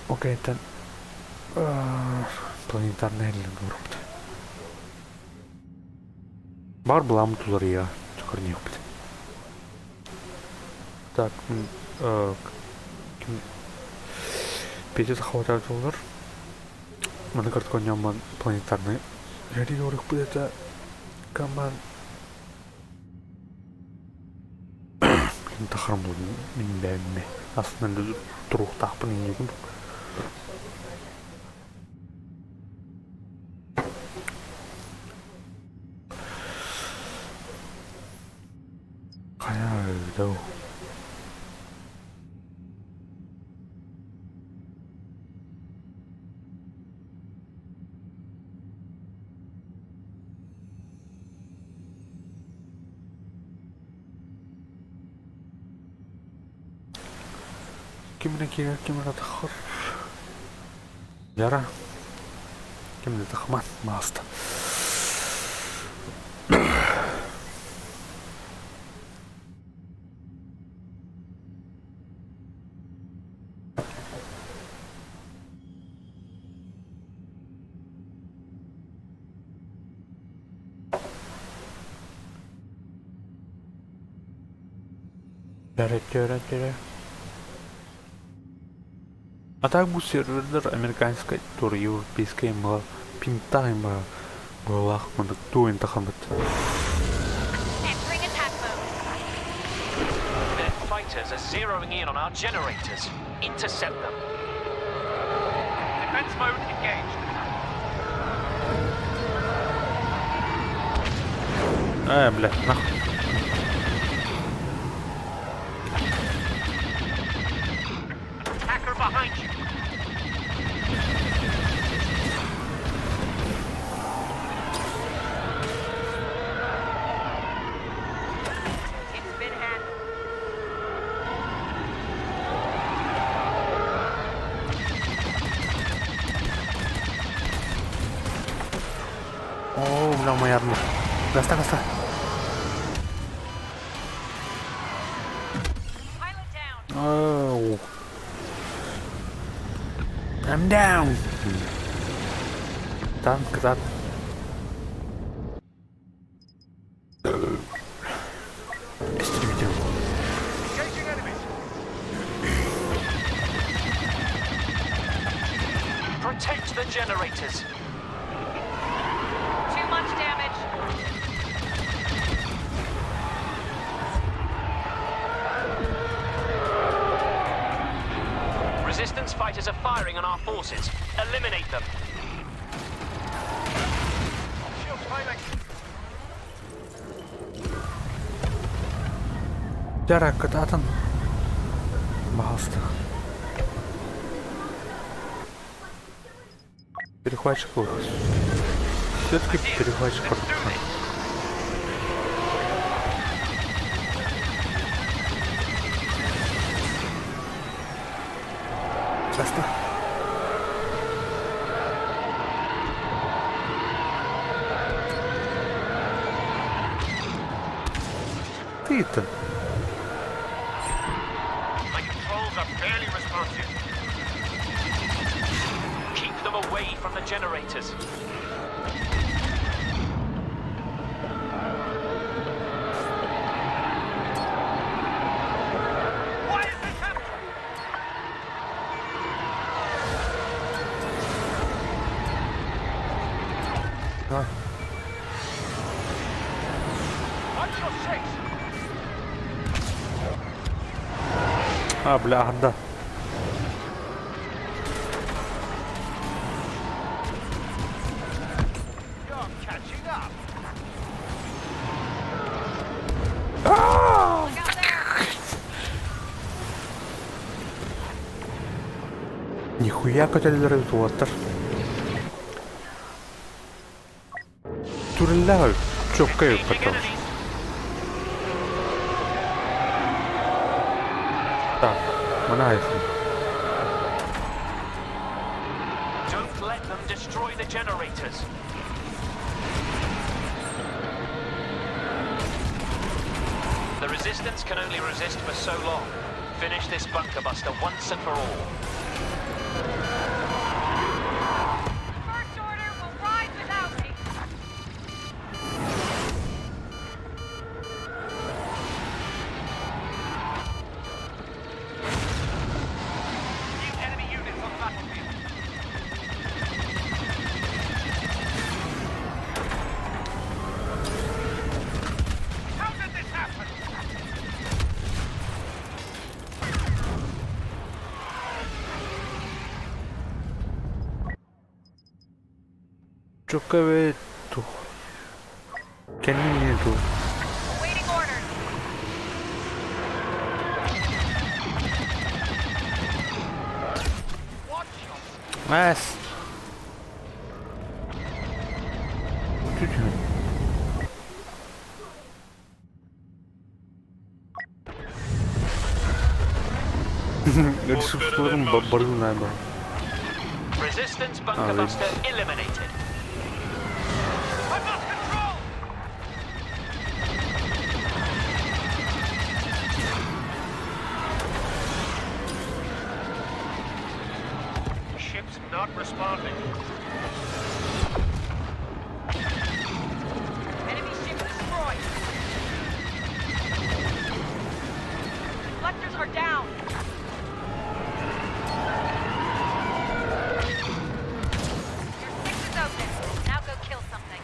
Окей, это планетарный хеллерге урупт. Бар булам тулар я чакырнехпыт. Так, ким Петя хватает доллар. Маны карткон яман планетарный. Яри орых будет это команд. Тахарым мин бэйэм астынан туруохтаахпын инньэ курдук. Хайа доо. Ким эрэ киирэр, ким эрэ таххар. Яра. Ким да тахман мааста. А так бу сервердэр американскай тур европейскай была пинтаах быһыылаах маннык туойун тахаммыт. Entering attack mode. Their fighters are zeroing in on our generators. Intercept them. Defense mode engaged. Э, блядь, нахуй. Hacker behind you. It's been handled. О, бля, моя армия. Гаста, гаста. Pilot down. Oh. I'm down. Танк, танк. Истребитель. Engaging enemies. Protect the generators. Too much damage. Resistance fighters are firing on our forces. Eliminate them. Shields failing. Дьэ, кытаатан. Пожалуйста. Перехватчик Все-таки перехватчик Let's do корпуса. this. Часто. Ты-то. My controls are barely responsive. Keep them away from the generators. Why is this happening? Давай. Watch your six. А, бля, да. You're catching up. Look out there. Нихуя көтөллөр туоттар. Туреллар чокка Engaging потом. enemies. Так, манайсын. Don't let them destroy the generators. The resistance can only resist for so long. Finish this bunker buster once and for all. The First Order will rise without me. New enemy units on the battlefield. How did this happen? Чукка эбит тух. Кэннин нету. Awaiting orders. Эс. Түтүн. Ресурсларын барыгын наада. Resistance bunker Ah, buster eliminated. I've lost control! Ship's not responding. Enemy ship destroyed. Deflectors are down. Your six is open. Now go kill something.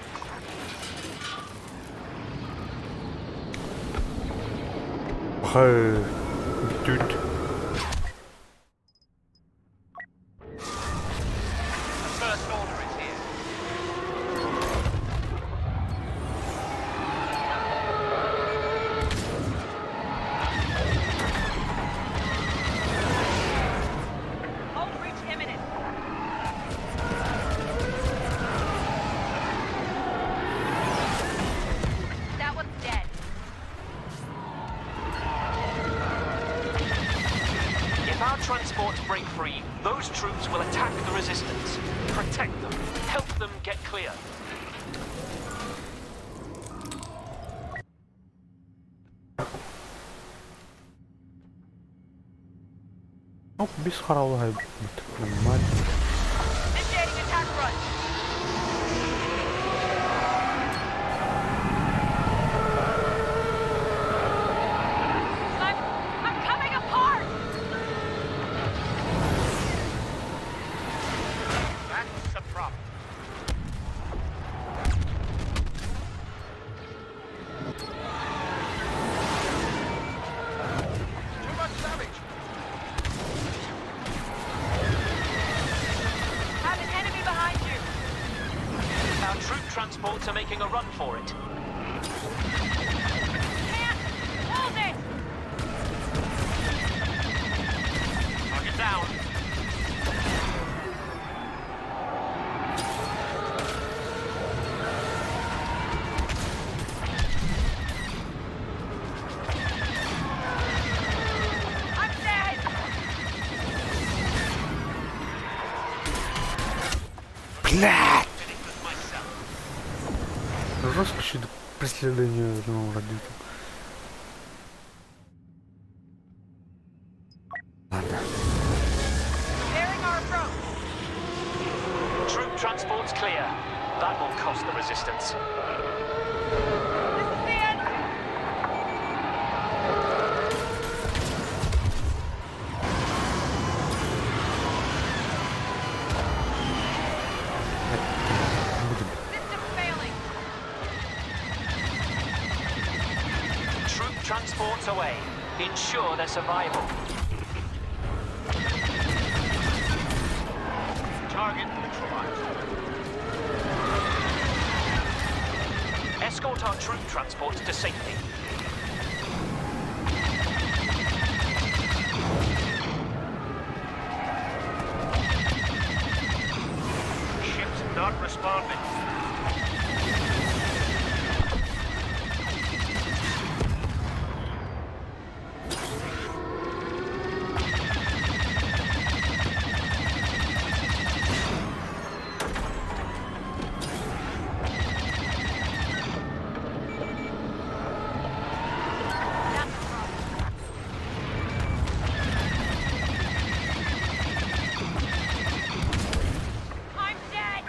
Хай. Бүт. The First Order is here. Hull breach imminent. That one's dead. If our transports break free, those troops will attack the resistance. Protect them. Help them get clear. Оп, бис харалай. Нормально. Initiating attack run. I'm coming apart! That's a problem. Too much damage. Have an enemy behind you. Our troop transports are making a run for it. Can't hold it! Target down. I'm dead! Блядь! Finish with myself. Жестко еще преследование ну, ради там. Ладно. Preparing our approach. Troop transports clear. That will cost the resistance. This is the end. System failing. Troop transports away. Ensure their survival. Target neutralized. Escort our troop transports to safety. Ship's not responding. That's a problem. I'm dead!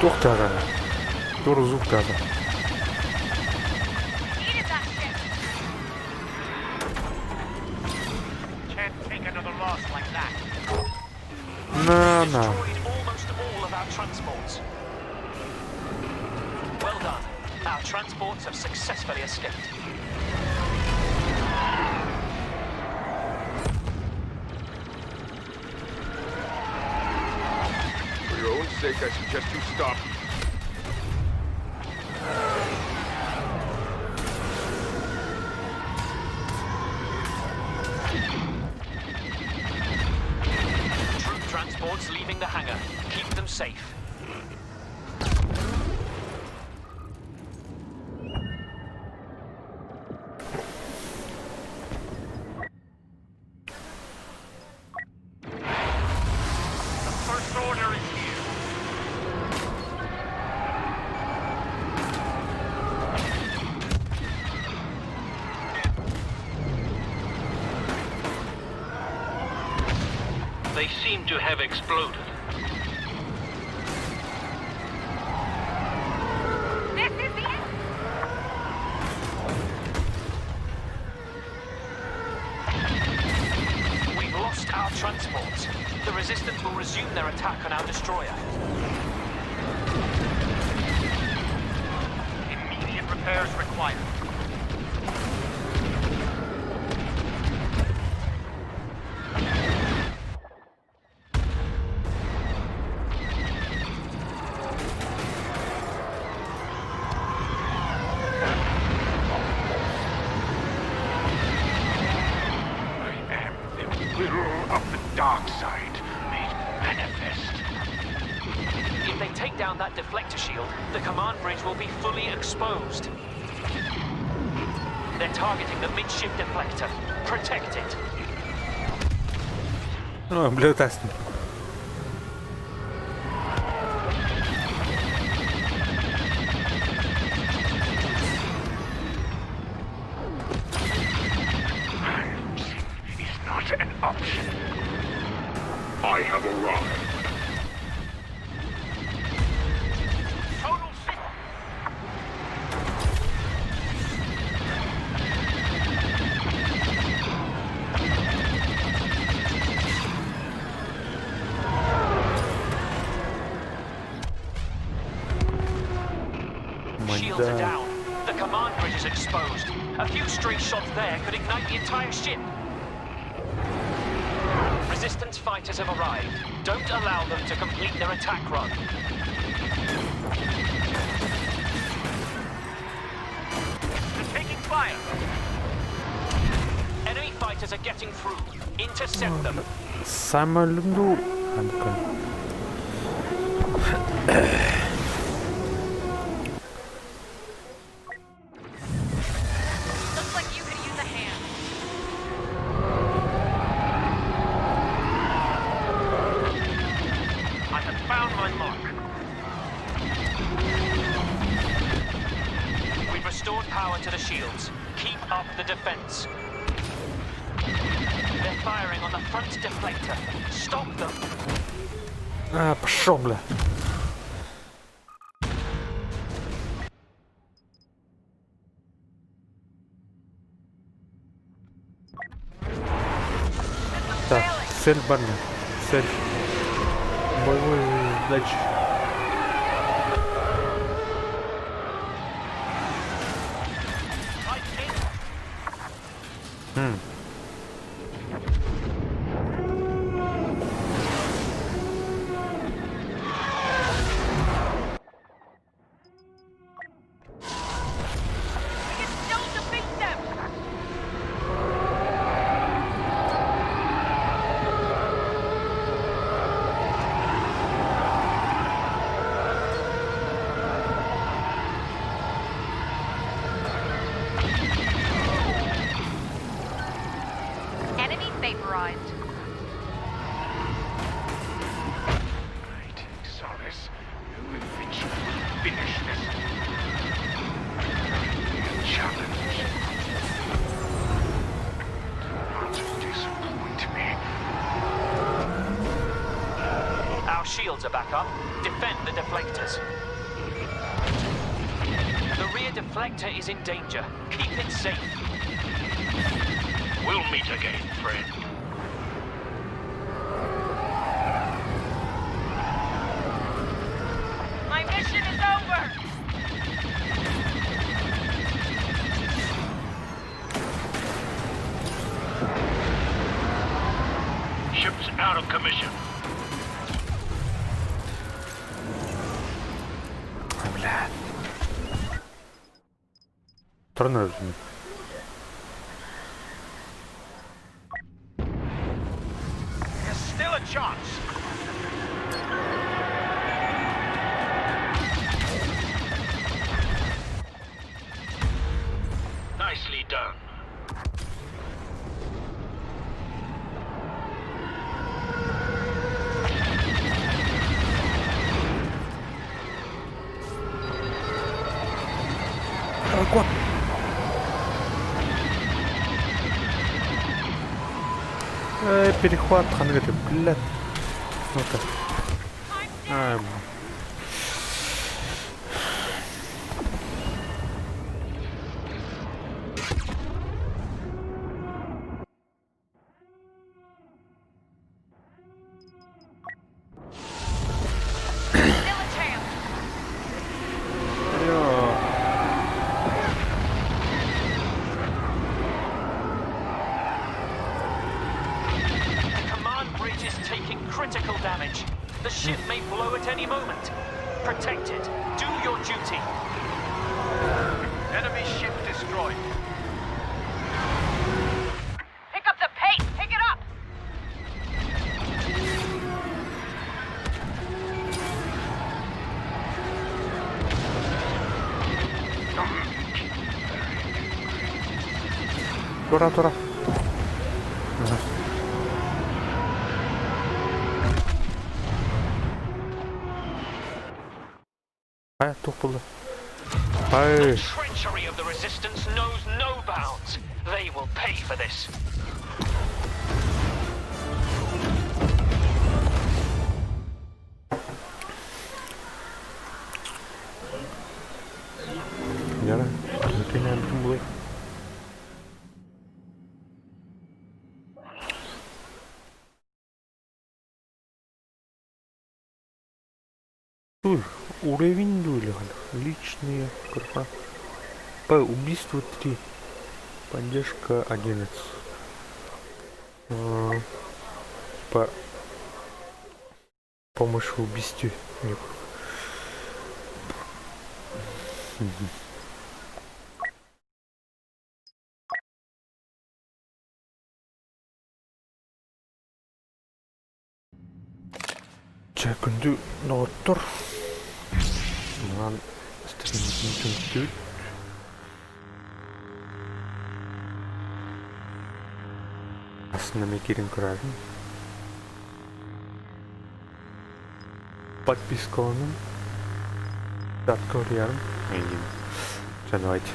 Туох тара. Тур звук тара. Needed that ship! Can't take another loss like that. На. Destroyed almost all of our transports. Well done. Our transports have successfully escaped. For your own sake, I suggest you stop. Troop transports leaving the hangar. Keep them safe. The First Order is here. They seem to have exploded. This is the end. We've lost our transports. The Resistance will resume their attack on our destroyer. Immediate repairs required. I am the will of the dark side made manifest. If they take down that deflector shield, the command bridge will be fully exposed. They're targeting the midship deflector. Protect it. Ой, бля, тасни. Losing is not an option. I have arrived. Total system. Shields are Манда. down. The command bridge is exposed. A few stray shots there could ignite the entire ship. Resistance fighters have arrived. Don't allow them to complete their attack run. They're taking fire. Enemy fighters are getting through. Intercept them. Самое люблю. А, прикольно. Looks like you could use a hand. I have found my mark. We've restored power to the shields. Keep up the defense. They're firing on the front deflector. Stop them. А, пошел, бля. Так, цель, парни. Цель. Боевой задачи. I think We can still defeat them. Enemy vaporized. I take solace knowing that you will finish this. Challenge. Do not disappoint me. Our shields are back up. Defend the deflectors. The rear deflector is in danger. Keep it safe. We'll meet again, friend. commission. Бля. Туран өлдүм. There's still a chance. Nicely done. Кот. Перехват ханнык это, блядь. Ну-ка. Ай, б- Still a chance. Йо. The command bridge is taking critical damage. The ship may blow at any moment. Protect it. Do your duty. Enemy ship destroyed. Pick up the pace. Pick it up. Тура, тура. Ага. Ай, туох буолла. Ай, Treachery of the resistance knows no bounds. They will pay for this. Яра, бүтүн бүтүн булай. Туй, уровень дули, личные группа. П, убийство 3. Поддержка 11. П. Помощь в убийстве. Нет. Чэ, күндү доҕоттор. Манан стриммитин түмүктүүбүт. Астына эмиэ киирэн көрөөрүн. Подпискаланым. Датка уруйарым. Эйигин. Чэ, давайте.